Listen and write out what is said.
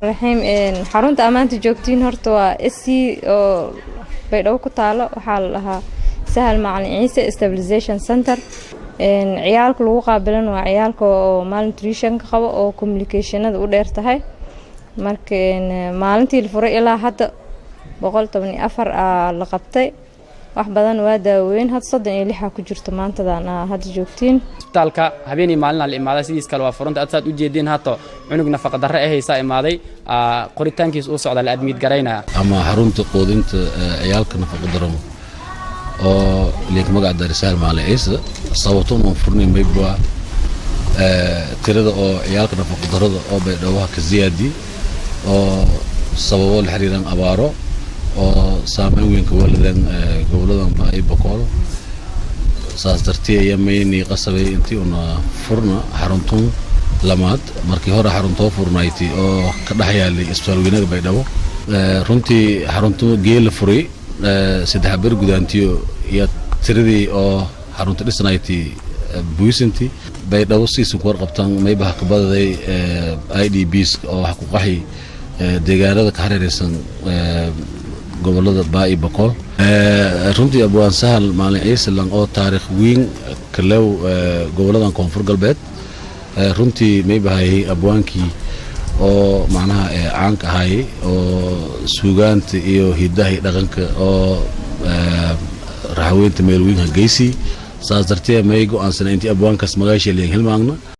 Raxiim. Xarunta ammaanta joogtiin horta waa SC oo Baydhabo ku taalo. Waxaa la dhahaa Sahal Macalin Ciise Stabilization Center. Ciyaalka lagu qaabilan waa ciyaalka oo malnutritionka qabo oo communicationada u dheer tahay. Marka maalintii la furay ilaa hadda 114 aa la qabtay, wax badan waa daaweyn. Hadda 36 ku jirto maantadan aa hadda joogtiin. Isbitaalka habeenii maalina la imaaday, sidiis kale waa furanta. Ad saad u jeediin hato cunug nafaqa darre eh haysaa imaaday, qoritaankiis uu socda, la admiid garaynaya. Ama xarunta quudinta ciyaalka nafaqa daran oo linka magac daray Sahal Maalin Ciise, sababto unan furnay maybaa tirada oo ciyaalka nafaqa darada oo Baydhabaha ka ziyaadi oo sababo la xiriiran abaaro oo saameyn weyn ka waladeen goboladan Baa Bokool. Saas dartii ayaa maynii qasabay intii una furna xaruntun lamaad. Markii hore xaruntoo furnayti oo ka dhex yaalay isbitaal weynaga Baydhabo. Runtii xaruntu geel la furay 3 ber gudaantiyo iyo tiradii oo xarunta dhisnayti buisinti. Baydhabo siisan ku warqabtan maybaha ka badaday IDPs oo wax ku qaxi deegaanada ka hareeraysan gobolada Baa iyo Bokool. Runtii abwaan Sahal Maalin Ciise lang oo taariikh weyn kalew goboladan Koonfur Galbeed, runtii maybahay abwaankii oo macnaha caanka ahaayey oo suugaanta iyo hidaha iyo dhaqanka oo raxweynta meel weyn ha geysi. Saas dartee may go-aansanay intii abwaankaas magaasha liyan hilmaagna.